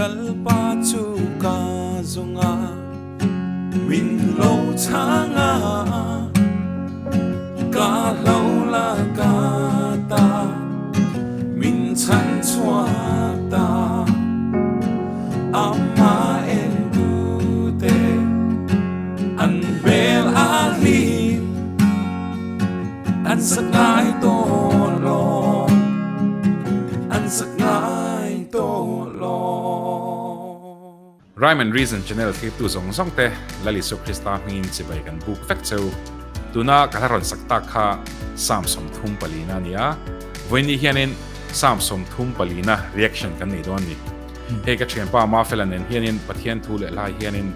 Lalpa chu ka zawng a, min lo chhang a, ka hlo la ka ta, min chhan chhuak ta. Amah en tute an hmel a hlim, an sak ngai tawh lo, an sak ngai tawh lo. Rhyme and Reason channel thirtu zawng zawng te Lal Isua Krista hmingin chibai kan buk vek cheu. Tuna ka hla rawn sak tak kha Psalm 34 a ni a, vawiin hianin Psalm 34 reaction kan nei dawn a ni. Hei ka thianpa Mafela nen hianin Pathian thu leh hlai hianin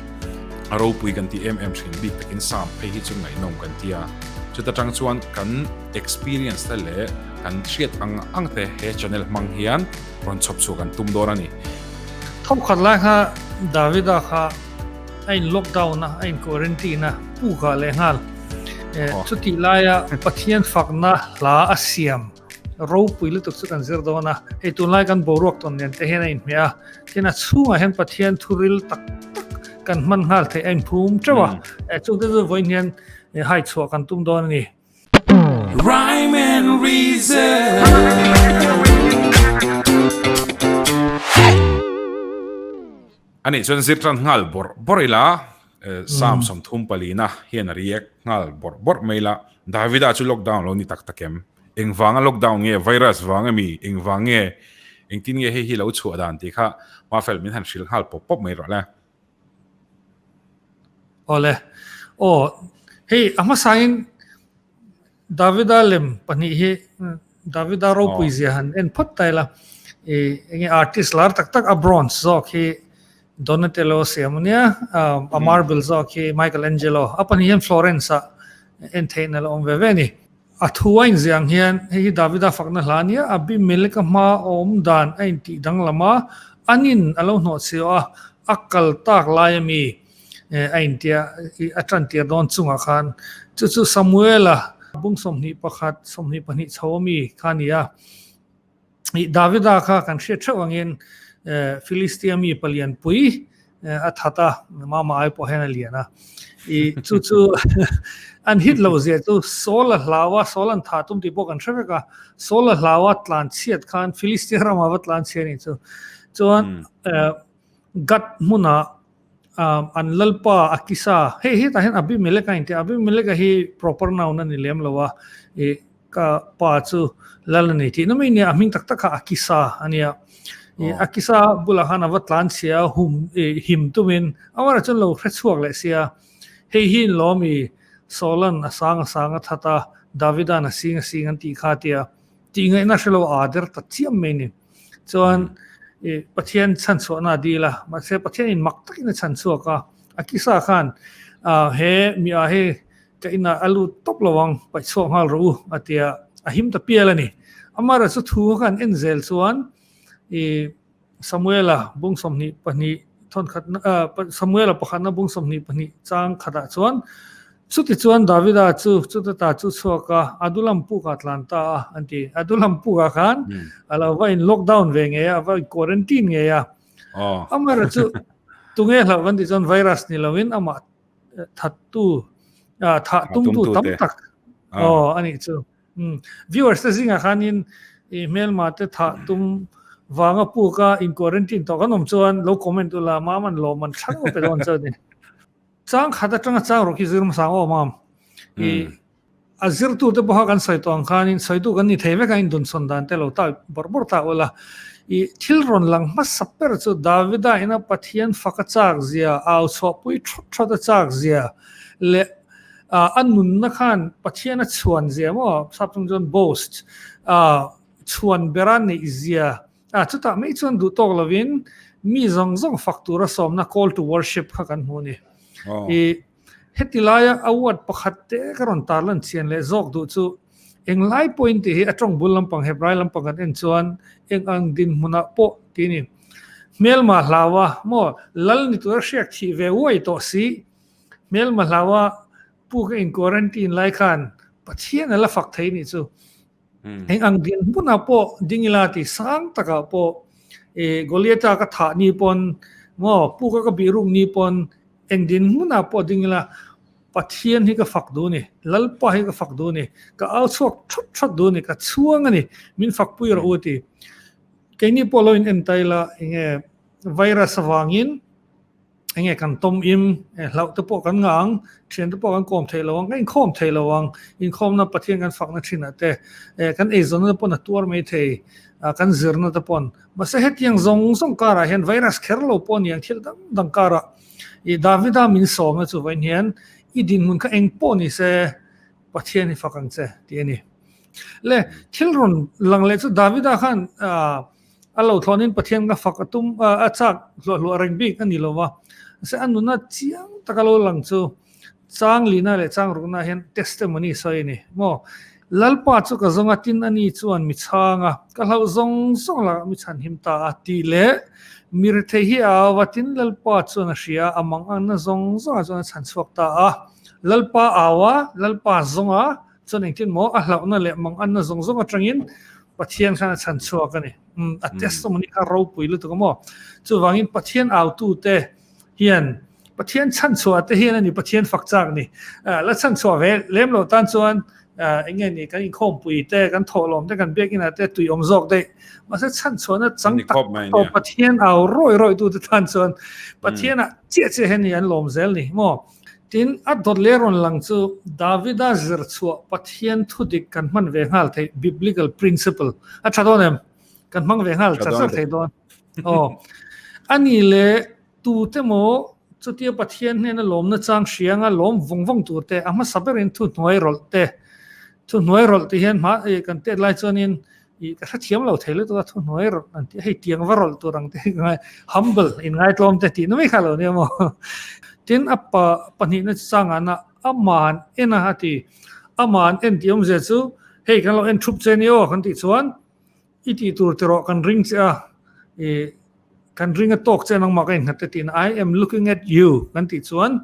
a ropui kan ti em em thin bik takin Psalm phei hi chu ngaihnawm kan ti a. Chuta tang chuan kan experience te leh kan hriat ang ang te he channel hmang hian rawn chhawp chhuah kan tum dawn a ni. Thawkhat lai kha Davida kha a in lockdown a, a in quarantine a, pukah leh nghal. Chutih laia Pathian fakna hla a siam ropui lutuk chu kan zir dawn a, hei tunlai kan boruak tawn nen te hian a inhmeh a, tin a chhungah hian Pathian thuril tak tak kan hman nghal theih a inphum teuh a, chungte chu vawiin hian hai chhuah kan tum dawn a ni. Rhyme and Reason. Ani chuan zir tan nghal bawrh bawrh ila Psalm 34 na hian a react nghal bawrh bawrh mai ila Davida chu lockdown lo ni tak tak em? Engvanga lockdown nge? Virus vang emi? Engvang nge? Engtin nge hei hi lo chhuah dan tih kha Mafel min han hrilh nghal pawp pawp mai rawh le. Awle. Aw, hei a hmasain Davida lem pahnih hi Davida ropui zia han en phawt ta ila. I enge artist lar tak tak a bronze zawk hi Donatello siam ania, a marble zawk hi Michelangelo. A pahnih hian Florence ah en theihna la awm ve ve a ni. A thu a inziah ang hian hei hi Davida fakna hla ania, Abimeleka hma awm dan a intih danglam a, anin a lo hnawhchhiau a, a kal tak lai ami a intia a tantir dawn chungah khan chu chu Samuela bung 21, 22 chho ami kha a ni a. Davida kha kan hriat theuh angin Philistia mi palian pui a that a, mama ai pawh hian a lian a. I chu chu an hit lo zia chu Saul a hlau a, Saul an thah tum tih pawh kan hre vek a. Saul a hlau a tlan chhiat khan Philistia ramah va tlan chhia ni chu. Chuan Gat hmunah an lalpa Akisa, hei hetah hian Abimelek a inti a, Abimelek hi proper noun a ni lem lo a, i ka pa chu lal a ni tih na mai nia, a hming tak tak kha Akisa a nia. I Akisa bulah khan a va tlan chhia a, hum i him tumin amah chuan lo hre chhuak leh sia, hei hi inlawm i Saulan a sang a sang a that a, Davidan a sing a sing an tih kha tia tih ngaihna hre lo a der ta chiam mai ni. Chuan i Pathian chhan chhuahna a dil a, mahse Pathian in mak takin a chhan chhuak a, Akisa khan he mi ah hi ka inah a lut tawp lo ang, paih chhuak nghal rawh u a ti a, a him ta pial a ni. Amaherawhchu chu thu khan en zel chuan i Samuela bung 22 thawn khat Samuela pakhatna bung 22 chang khatah chuan Chutichuan Davida chu chuta ta chu chhuak a, Adulam pukah tlan ta a, an ti. Adulam pukah khan a lo va in lockdown ve ngei a, a va in quarantine ngei a. Amaherawhchu chu tunge hlauh kan tih chuan virus ni loin amah thattu, thah tumtu tam tak aw a nih chu. Viewers te zingah khanin i hmelma te thah tum vanga puka in quarantine tawh kan awm chuan lo comment ula, Maman lawm an thlang pe dawn chu a ni. Chang khat atanga chang rawh khi zir hmasa ang awm am. I a zirtu te pawha kan sawi tawh ang khanin sawitu kan ni thei vek a indunsawn dan te lo ta bawrh bawrh ta ula. I thil rawn lang hmasa ber chu Davida ina Pathian fak a chak zia, au chhuahpui thawt thawt a chak zia leh a nunna khan Pathian a chhuan zia maw sap chung chuan boast chhuan bera neih zia A, chutah mai chuan duh tawk lovin mi zawng zawng fak tura sawmna call to worship kha kan hmu a ni. I heti laia award pakhat te ka rawn tarlan chian leh zawk duh chu englai pawhin tih hi a tawng bul lampang Hebrai lampang kan en chuan eng ang dinhmunah pawh tih a ni. Hmelma hlaua maw lal ni tura hriak thih ve uai tawh si hmelma hlaua pu ka in quarantine lai khan Pathian a la fak thei nih chu. Eng ang dinhmunah pawh ding ila tih sang takah pawh I Goliatha ka thah ni pawn maw puka ka bih ruk ni pawn eng dinhmunah pawh ding ila Pathian hi ka fak duh a ni, Lalpa hi ka fak duh a ni, ka au chhuak thawt thawt duh a ni, ka chhuang a ni, min fakpui rawh u a ti. Keini pawh lo in en ta ila enge virus avangin enge kan tawm im, hlauh te pawh kan ngah ang, thian te pawh kan kawm thei lo ang, kan inkhawm thei lo ang, inkhawmna Pathian kan fakna thinah te, kan eizawnna te pawn a tuar mai thei, kan zirna te pawn. Mahse hetiang zawng zawng karah hian virus kher lo pawh a ni ang thil dang dang karah I Davida min sawmna chu vawiin hian i dinhmun kha eng pawh ni se Pathian hi fak ang che tih a ni. Le thil rawn lang leh chu Davida khan a lo thlawnin Pathian ka fak a tum a chak hluah hluah reng bik a ni lo va. Mahse a nuna chiang taka lo lang chu Chang lina leh chang rukna hian testimony sawi a ni maw? Lalpa chu ka zawng a, tin a ni chuan mi chhang a, ka hlauh zawng zawng lakah mi chhanhim ta a tih leh mi rethei hi a au a, tin Lalpa chuan a hria a, a manganna zawng zawngah chuan a chhan chhuak ta a. Lalpa au a, Lalpa zawng a, chuan engtin maw a hlauhna leh manganna zawng zawng atangin Pathian khan a chhan chhuak a ni. A testimony kha ropui lutuk a maw? Chuvangin Pathian autute hian Pathian chhanchhuah te hian a ni Pathian fak chak ni. La chhanchhuah ve lem lo tan chuan eng nge ni kan inkhawmpui te kan thawhlawm te kan biakinah te tui awm zawk daih. Mahse chhanchhuahna chang tak tawh Pathian au rawi rawi tu te tan chuan Pathianah chiah chiah hian ni an lawm zel ni maw. Tin a dawt leh rawn lang chu Davida zirchhuah Pathian thudik kan hman ve nghal theih biblical principle a tha dawn em? Kan hmang ve nghal char char thei dawn. Aw. Ani leh tute maw chutia Pathian hnena lawmna chang hrianga lawm vawng vawng tur te, a hmasa berin thu hnuai rawlh te, thu hnuai rawlh tih hian hma ih kan tet lai chuanin ih ka hrethiam lo thei lutuk a thu hnuai rawlh an tih a, hei tiang va rawlh tur ang te hi ka ngai, humble inngaitlawm te tih na mai kha lo nia maw. Tin a pa pahnihna chu changahna aman en a a ti, aman en tih awmzia chu hei kan lo en thup che ni aw kan tih chuan I tih tur ti rawh kan ring che a, i kan ring a tawk che nangmah ka innghat te tiin I am looking at you kan tih chuan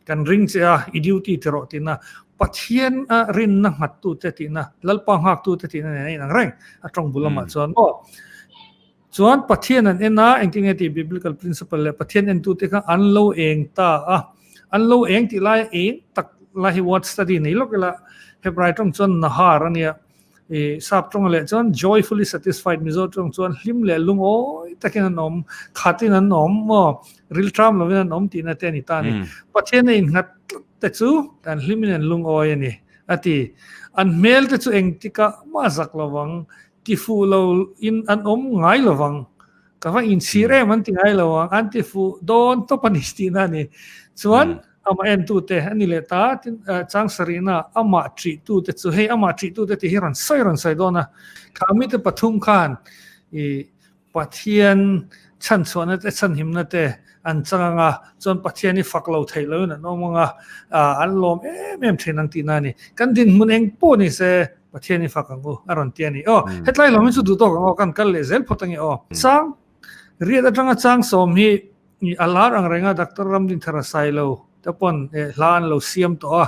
kan ring che a, i duty ti rawh tiin a Pathian a rinna nghat tu te tiin a Lalpa nghak tu te tiin a nen a inang reng a tawng bul lamah chuan maw. Chuan Pathian an en a, engtin nge tih biblical principle leh Pathian en tu te kha an lo eng ta a, an lo eng tih laia eng tak lai hi word study nei lawk ila Hebrai tawng chuan nahar a nia. I sap tawng leh chuan joyfully satisfied Mizo tawng chuan hlim leh lungawi takin an awm, khatin an awm maw, rilṭam lovin an awm tihna te a ni ta a ni. Pathian a innghat tlat te chu an hlimin an lungawi a ni a ti. An hmel te chu engtikah mah zak lovang, tifuh lo in an awm ngai lovang. Ka va inchhir em an ti ngai lo ang, an tifuh dawn tawp a ni tihna a ni. Chuan Amah entute a ni leh ta, tin chang sarihna amah ṭihtute chu hei amah ṭihtute tih hi rawn sawi rawn sawi dawn a. Kha mite pathum khan i Pathian chhanchhuahna te chhanhimna te an chang ang a, chuan Pathian hi fak lo theih loin an awm ang a, an lawm em em thin ang tihna a ni. Kan dinhmun eng pawh ni se Pathian hi fak ang u a rawn ti a ni. Aw, hetlai hlawm hi chu duh tawk ang aw, kan kal leh zel phawt ange aw. Chang riat atanga chang sawm hi I a lar ang renga Doctor Ramdinthara Sailo te pawn hla an lo siam tawh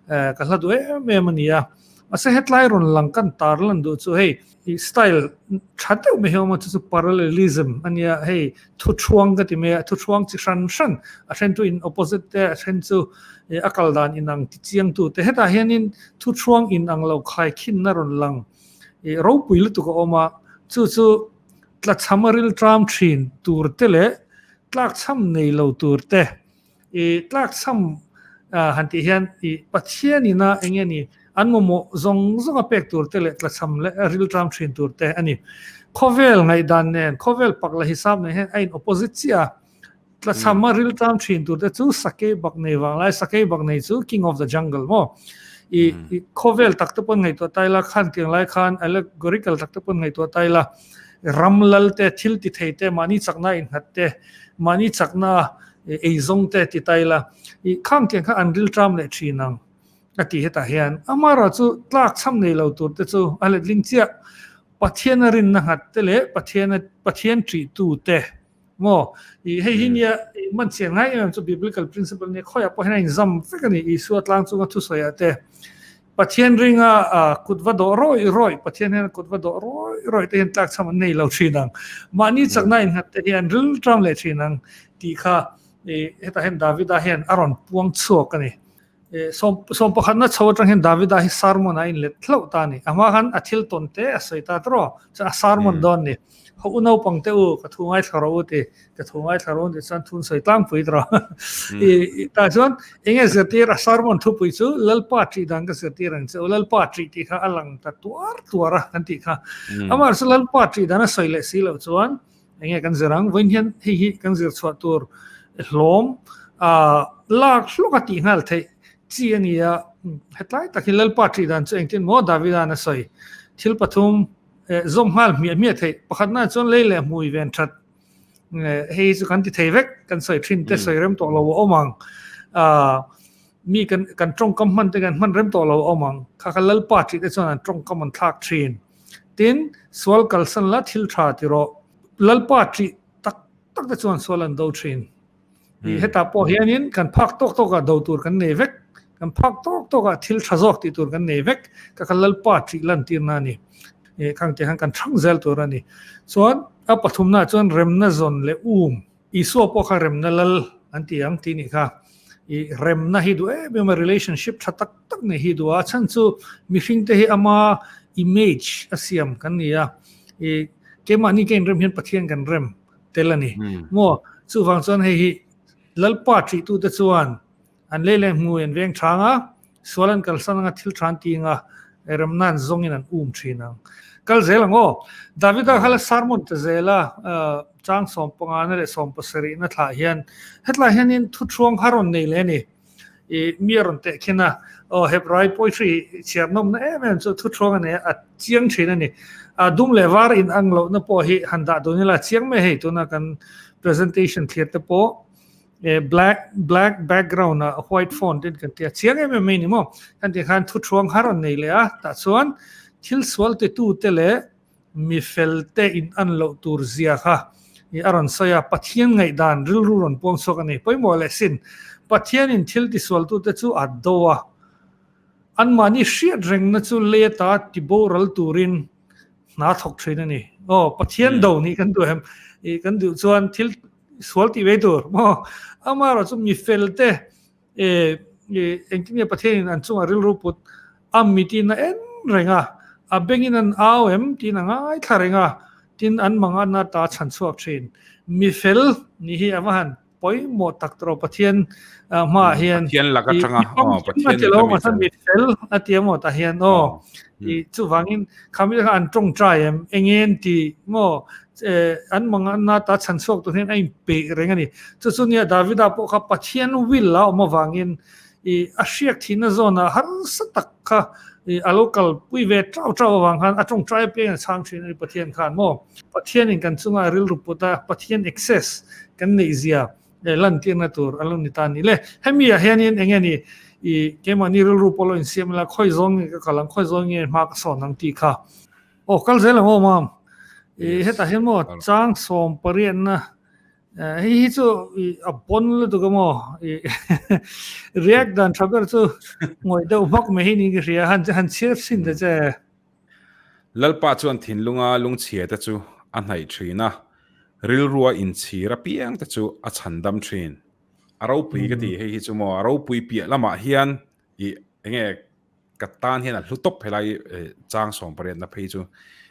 a, ka hla duh em em a ni a. Mahse hetlai rawn lang kan tar lan duh chu hei i style tha deuh mai hi a awm a, chu chu parallelism a nia, hei thuthuang ka ti mai a, thuthuang chi hran hran a then chu in opposite te a then chu a kal dan inang ti chiang tu te. Hetah hianin thuthuang inang lo khaikhinna rawn lang i ropui lutuk a awm a, chu chu Tlachham a rilṭam ṭhin tur te leh tlakchham nei lo tur te. I tlakchham han tih hian i Pathian ina eng nge ni an mamawh zawng zawng a pek tur te leh tlachham leh a rilṭam ṭhin tur te a ni. Khawvel ngaihdan nen, khawvel pak la hisap nen hian a in opposite chiah a. Tlachham a rilṭam ṭhin tur te chu sakei bak nei vang lai, sakei bak nei chu king of the jungle maw? I i khawvel tak te pawn ngaihtuah ta ila, khan tiang lai khan allegorical tak te pawn ngaihtuah ta ila, ram lal te, thil ti thei te, mahni chakna innghat te, mahni chakna eizawng te ti ta ila, i khang tiang kha an rilṭam leh ṭhin ang a ti hetah hian. Amaherawh chu tlakchham nei lo tur te chu a letling chiah. Pathiana rinna nghat te leh Pathiana Pathian ṭihtu te. Maw? I hei hi nia i man chian ngai em em chu biblical principle nia khawiah pawh hian a inzam vek a ni. Isua tlang chunga thusawiah te. Pathian ringa kut va dawh rawih rawih, Pathian hian kut va dawh rawih rawih te hian tlakchham an nei lo thin ang. Mahni chakna innghat te hi an rilṭam leh thin ang tih kha hetah hian Davida hian a rawn puang chhuak a ni. Sawm pakhatna chho atang hian Davida hi sermon a inlet hlauh ta a ni. A hma khan a thil tawn te a sawi ta tawh, chuan a sermon dawn a ni. Ho u naupang te u, ka thu ngaithla rawh u ti, ka thu ngaithla rawh u ti chuan thun sawi tlangpui tawh. I tah chuan enge zirtir a sermon thupui chu Lalpa ṭih dan ka zirtir ang che u, Lalpa ṭih tih kha a lang ta tuar tuar a kan tih kha. Amah chu Lalpa ṭih dan a sawi leh si loh chuan enge kan zir ang, vawiin hian hei hi kan zir chhuah tur hlawm lak hlawk a tih nghal theih chi a ni a. Hetlai tak hi Lalpa ṭih dan chu engtin maw Davida'n a sawi thil pathum Zawm nghal hmiah hmiah theih. Pakhatna chuan lei leh hmui ven that hei chu kan ti thei vek, kan sawi thin te sawi rem tawh lo a awm ang. Mi kan kan tawngkam hman te kan hman rem tawh lo a awm ang. Kha kha Lalpa tih te chuan an tawngkam an thlak thin. Tin, sual kalsan la thil tha ti rawh. Lalpa tih tak tak te chuan sual an do thin. I hetah pawh hianin kan phak tawk tawkah do tur kan nei vek, kan phak tawk tawkah thil tha zawk tih tur kan nei vek, ka kha Lalpa ṭih lantirna a ni. I khang tih khan kan ṭhang zel tur a ni. Chuan a pathumnaah chuan remna zawn leh um, Isua pawh kha remna lal an ti ang tih nih kha. I remna hi duh em em a, relationship tha tak tak nei hi duh a, a chhan chu mihringte hi ama image a siam kan ni a, i keimahni ka inrem hian Pathian kan rem. tel a ni. Maw? Chuvang chuan hei hi Lalpa ṭihtute chuan an lei leh hmui an veng ṭhang a, sual an kalsan anga thil ṭhan ti anga remna an zawngin an um ṭhin ang. Kal zel ang aw. Davida kha la sermon ta zel a, chang sawmpangana leh sawmpasarihna thlah hian hetlai hianin thuthuang har rawn nei leh a ni. I mi a rawn teh khin a, aw Hebrai poetry chhiar nawmna em em chu thuthuang a nei a, a chiang thin a ni. A dum leh var in ang lohna pawh hi han dah dun ila chiang mai hei tuna kan presentation thlir te pawh e black black background a white font in kan tia chiang em em mai ni maw. Kan tih khan thuthuang har rawn nei leh a, tah chuan thil sual titu te leh Mi felte in an loh tur zia kha i a rawn sawi a, Pathian ngaihdan rilru rawn puang chhuak a ni. Pawimawh leh sin, Pathianin thil tisualtute chu a do a, anmahni hriat rengna chu lei ata tiboral turin hna thawk thin a ni. Aw, Pathian do nih kan duh em? I kan duh chuan thil sual tih mai tur maw? Amaherawhchu chu mi felte E, engtin nge Pathianin an chungah rilru put a mitin a en reng a, a bengin an au em tiin a ngaithla reng a, tin an mangan ata chhan chhuak thin. Mi fel nih hi a va han pawimawh tak tawh Pathian hmaah hian. Pathian lak atanga, aw, Pathian a ti lo mahse mi fel a ti emaw tah hian aw. I chuvangin khami kha an tawngtai em, engen ti maw an mangan ata chhan chhuak tur hian a inpeih reng a ni. Chu chu nia Davida pawh kha Pathian will a awm avangin i a hriak thihna zawnah harsa tak kha i a lo kalpui ve tau tau avang khan a tawngtai apiang a chhang thin a ni Pathian khan maw. Pathianin kan chunga rilru put a Pathian access kan neih zia lantirna tur a lo ni ta a ni le. Hemi ah hianin eng nge ni i keimahni rilru pawh lo insiam ila khawi zawng nge ka kal ang khawi zawng nge hma ka sawn ang tih kha Aw kal zel ang aw mam. I hetah hian maw chang sawm pariatna hei hi chu a pawn lutuk a maw i react dan tha ber chu ngawih deuh hmak mai hi niin ka hria han han chhiar chhin ta che. Lalpa chuan thinlunga lungchhia te chu a hnaih thin a, rilrua inchhir apiang te chu a chhandam thin. A ropui ka ti hei hi chu maw a ropui piah lamah hian i enge Ka tan hian a hlu tawp helai chang 18 na phei chu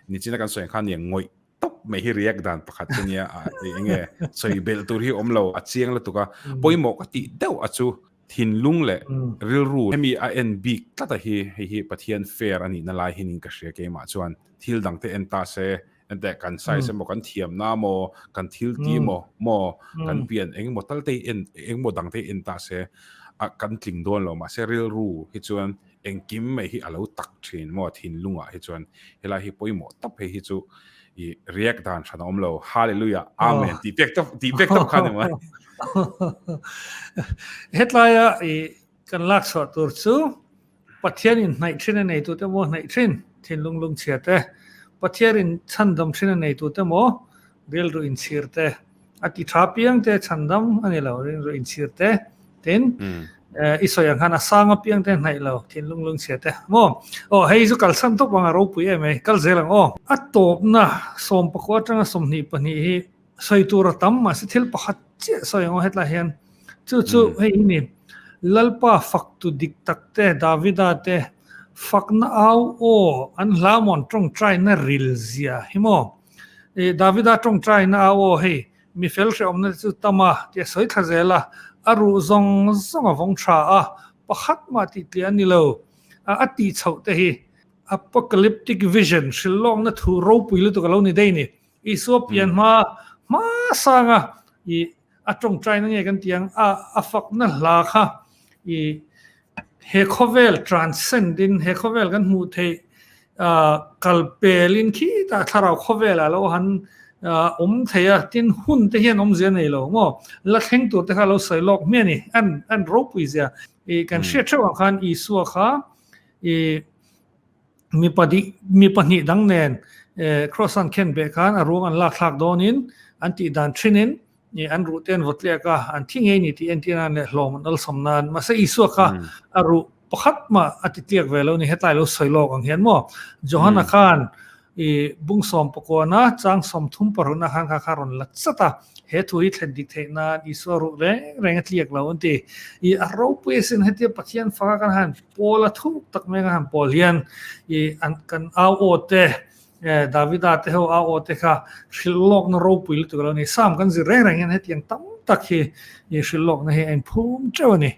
nichina kan sawi ang khan nia ngawih tawp mai hi react dan pakhat chu nia enge sawi belh tur hi awm lo a chiang lutuk a pawimawh ka tih deuh a chu thinlung leh rilru hemi a en bik tlat a hi hei hi Pathian fair a nihna lai hi niin ka hria keimah chuan thil dang te en ta se Enteh kan size emaw kan thiamna emaw kan thil ti emaw maw kan pian engemaw tal te hi en engemaw dang te hi en ta se a kan tling dawn lo mahse rilru hi chuan engkim mai hi a lo tak thin maw thinlungah hi chuan helai hi pawimawh tawp hei hi chu i react dan hran a awm lo hallelujah amen tih pek tawp tih pek tawp kha ni mai. Hetlaia i kan lak chhuah tur chu Pathianin hnaih thin a neitute maw hnaih thin, thinlung lungchhia te, Pathianin chhandam thin a neitute maw rilru inchhir te, a ti tha piang te chhandam a ni lo, rilru inchhir te, tin. I sawi ang khan a sang apiang te hnaih lo thinlung lungchhia te maw? Aw hei chu kalsan tawp ang a ropui em ei, kal zel ang aw. A tawpna sawmpakua atanga 22 hi sawi tur a tam mahse thil pakhat chiah sawi ang aw hetlai hian chu chu hei hi ni Lalpa faktu dik tak te Davida te fakna au aw an hla mawn tawngtaina ril zia hi maw? Davida tawngtaina au aw hei Mi fel hrehawmna te chu tam a, tia sawi thla zel a, a ruh zawng zawng a vawng tha a, pakhat mah tih tliah a ni lo. A tih chhoh te hi apocalyptic vision, hrilhlawkna thu ropui lutuk a lo ni daih ni. Isua pian hma hma sanga i a tawngtaina nge kan tih ang, a a fakna hla kha i He khawvel transcend in, he khawvel kan hmuh theih kal pel in khitah thlarau khawvel ah lo han awm thei a, tin hun te hian awmzia nei lo maw? La thleng tur te kha lo sawi lawk hmiah a ni, an an ropui zia. I kan hriat theuh ang khan Isua kha i mi pahnih mi pahnih dang nen cross an khen beh khan a ruang an lak thlak dawnin an tih dan thinin Ni an ruh te an vaw tliak a, an thi ngei ni tih entir nan leh hlawm an awlsam nan. Mahse Isua kha a ruh pakhat mah a ti tliak ve lo ni, hetlai lo sawi lawk ang hian maw? Johana khan i bung 19 chang 36 khan kha kha rawn la chat a, he thu hi thlen dik theih nan Isua ruh reng reng a tliak lo an ti. I a ropui asin hetia Pathian faka kan han pawl a thuk tak mai kan han pawl hian i an kan au aw te Davida te ho a aw te kha hrilh lawkna ropui lutuk a lo ni. Psalm kan zir reng reng hian hetiang tam tak hi i hrilh lawkna hi a inphum teuh a ni.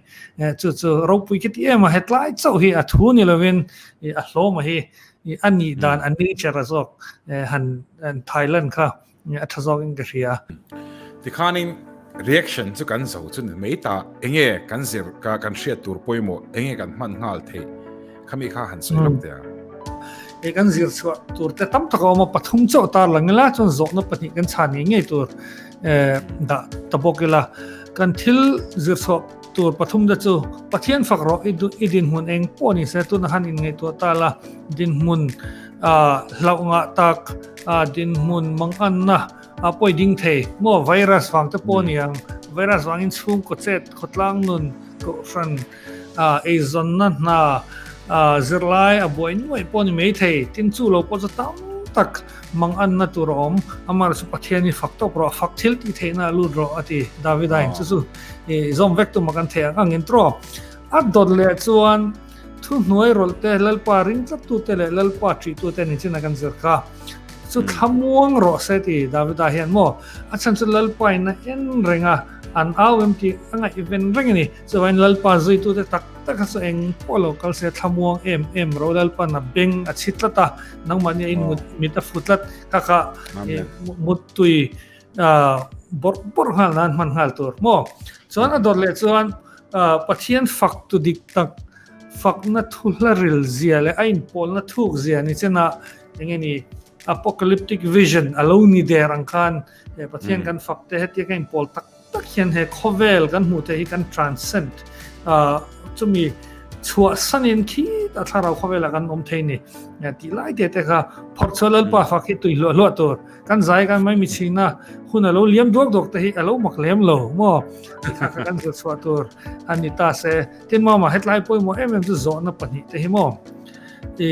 Chu chu ropui khi ti em a, hetlai chauh hi a thu ni lovin a hlawma hi a nih dan a nature a zawk han thailan kha A tha zawk in ka hria. Tikhanin reaction chu kan zo chu ni mai ta, enge kan zir ka kan hriat tur pawimawh, enge kan hman nghal theih khami kha han sawi lawk teh a. E kan zir chhuah tur te tam tak a awm a, pathum chauh tar lang ila chuan zawhna pahnih kan chhan ngei ngei tur dah ta bawk ila. Kan thil zir chhuah tur pathum te chu Pathian fak rawh i dinhmun eng pawh ni se tuna han inngaihtuah ta la dinhmun hlauh ngah tak dinhmun manganna a pawi ding thei maw virus vang te pawh ni ang virus vangin chhungkaw chet khawtlang nun kohhran eizawnna hna zirlai a buai nuaih pawh ni mai thei tin chu lo pawh chu tam tak manganna tur a awm amaherawhchu Pathian hi fak tawp rawh fak thil tih theihna a lut rawh a ti Davida in chu chu zawm vek tum a kan theih ang angin tawh a dawt leh chuan Thuhnuai rawlh te, Lalpa ring tlattute leh Lalpa ṭihtute ni chin a kan zir kha. Chu thlamuang rawh se ti Davida hian maw? A chhan chu Lalpa in a en reng a, an au em tih a ngaihven reng a ni. Chuvangin Lalpa zuitute tak tak kha chu eng pawh lo kal se thlamuang em em rawh. Lalpa'n a beng a chhi tlat a, nangmahni a in mit a fu tlat kha kha muttui bawrh bawrh nghal nan hman nghal tur maw? Chuan a dawt leh chuan Pathian fak tu dik tak fakna thu hla ril zia leh a inpawlna thuk zia ni chenah eng nge ni apocalyptic vision a lo ni der ang khan he Pathian kan fak te hetia ka inpawl tak tak hian he khawvel kan hmuh te hi kan transcend chumi chhuah sanin khi a thlarau khawvelah kan awm thei ni tih lai te te kha phawrh chhuah Lalpa fak hi tui hluah hluah tur Kan zai kan mai mi chhina hun a lo liam duak duak te hi a lo mak lem lo maw? Kha kha kan zir chhuah tur a ni ta se. Tin maw ma hetlai pawimawh em em chu zawhna pahnih te hi maw? I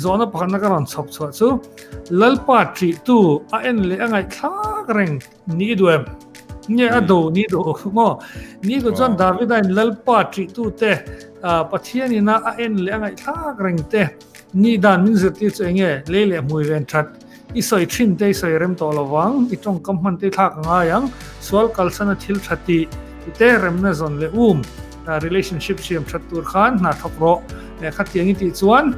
zawhna pakhatna ka rawn chhawp chhuah chu Lalpa ṭihtu a en leh a ngaihthlak reng ni duh em? Nge a do ni duh maw? Ni duh chuan Davida in Lalpa ṭihtu te Pathian ina a en leh a ngaihthlak reng te ni dan min zirtir chu enge lei leh hmui ven that I sawi thin te i sawi rem tawh lo vang, i tawngkam hman te i thlak a ngai ang, sual kalsana thil tha tih i te remna zawn leh um, relationship siam that tur khan hna thawk rawh, khatiang i tih chuan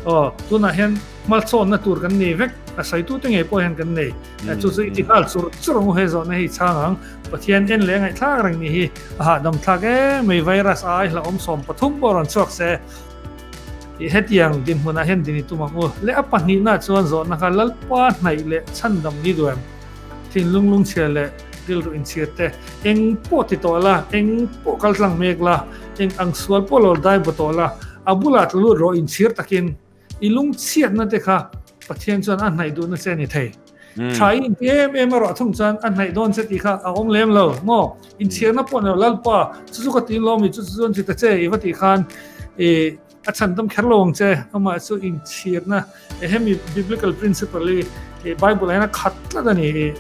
aw tunah hian hmalsawnna tur kan nei vek, a sawitu te ngei pawh hian kan nei, chu chu i ti nghal chur chur ang u he zawhna hi i chhang ang, Pathian en leh ngaihthlak reng ni hi a hahdam thlak em mai, virus ai hlauhawm 13 pawh rawn chhuak se. I hetiang dinhmunah hian din i tum ang u. Leh a pahnihna chuan zawhna kha Lalpa hnaih leh chhandam ni duh em? Thinlung lungchhia leh rilru inchhir te eng pawh ti tawh la, eng pawh kal tlang mek la, eng ang sual pawh lo dai baw tawh la, a bulah tla lut rawh inchhir takin i lungchhiatna te kha Pathian chuan a hnaih duhna che a ni thei. Tha i inti em em erawh thung chuan a hnaih dawn che tih kha a awm lem lo maw? Inchhirna pawh ni lo Lalpa chu chu ka ti lawm i chu chu chuan ti ta che i va tih khan i a chhan dam kher lo ang che amah chu inchhirna hemi biblical principle hi i Bible ah hian a khat tlat a ni i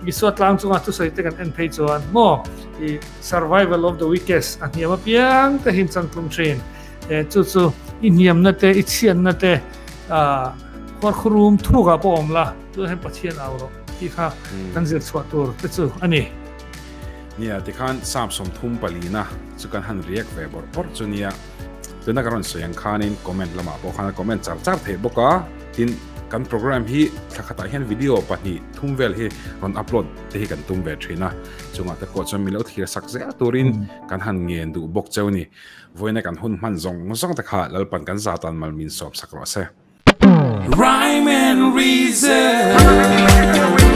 Isua tlang chunga thusawi te kan en phei chuan maw i survival of the weakest a hniam apiang te hi in changtlung thin chu chu i hniamna te i chhiatna te khuarkhurum thukah pawh awm la tunah hian Pathian au rawh tih kha kan zir chhuah tur te chu a ni. Nia tikhan Psalm 34 chu kan han react ve bawrh bawrh chu nia. Tuna ka rawn sawi ang khanin comment lamah pawh khan a comment char char theih bawk a, tin kan program hi thla khatah hian video pahnih thum vel hi rawn upload te hi kan tum ve thin a, chungah te pawh chuan milo thlir sak zel turin kan han ngen duh bawk cheu ni. Vawiina kan hun hman zawng zawng te kha Lalpan kan zatan mal min sawp sak rawh se. Rhyme and reason.